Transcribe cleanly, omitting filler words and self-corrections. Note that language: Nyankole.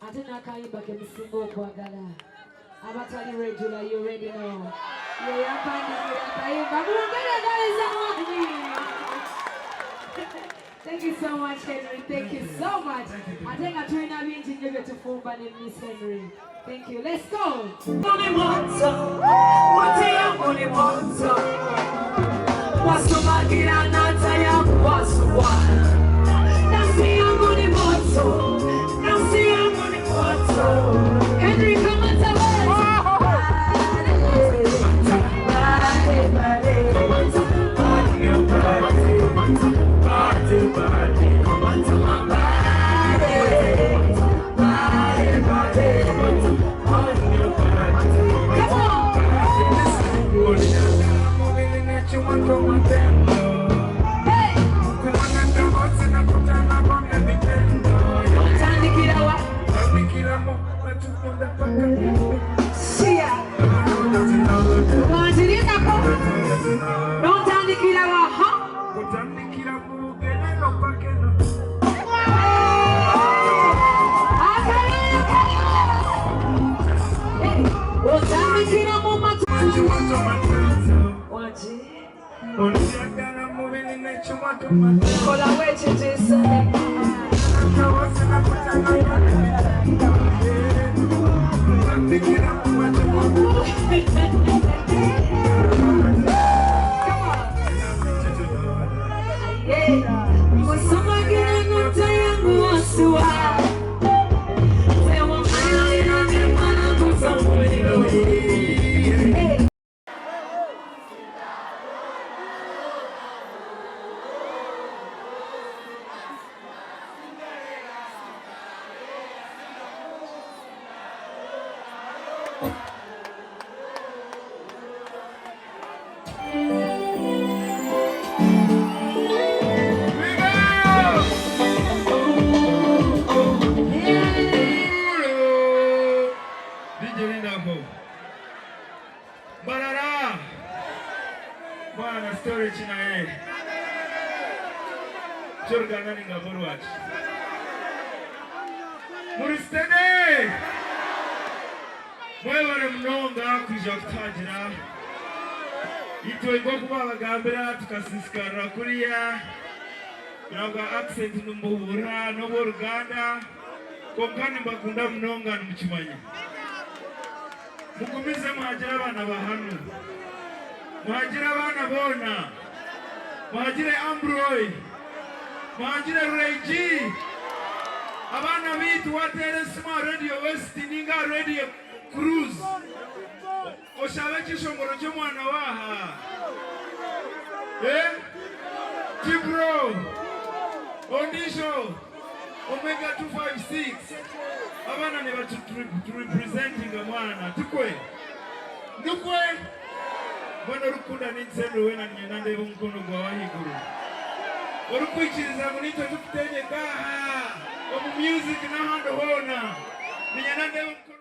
Ate n'akayimba ke musinga okwagala abatali regular you already know ye yampandiikira akayimba mwongere engalo z'amaanyi. Thank you so much Henry, thank you so much. Ate nga tulina bingi nnyo bye tufumba ne Miss Henry. Thank you. Let's go. Ni moto, wote yangu ni moto. Wasumagira nata yangu wasuwa. Nafsi yangu ni moto, nafsi yangu ni moto. Henry Kamata. Mbarara! Bwana story kinaenda. Steady! Ky'oruganda ningamba orwaki? Muri steady! Mwebare munonga kwija kutuhagira. Itwe nk'oku baabagambira tukasiisikarira kuriya nabwa accent nimubuhurira n'obw'oruganda kwonka nimbakunda munonga nimukimanya. Mugumize muhagire abaana ba hanu. Muhagire abaana boona. Muhagire Ambroy. Muhagire Ray G. Abaana baitu wateera esimu aha Radio West ninga aha Radio Cruz oshabe ekyeshongoro ky'omwana waaha. Eh? Tibro. Ondijo. Omega 256. Abaana nibaturepresentinga mwana. Tikwe? Nikwe? Mbwenu orikukunda Ninsenro weena niinyenda ndeebe omukono gwawe ahaiguru. Orikwikiriza ngu niitwe turikutegyeka aha omu music n'ahandi hoona, niinyenda ndeebe omukono.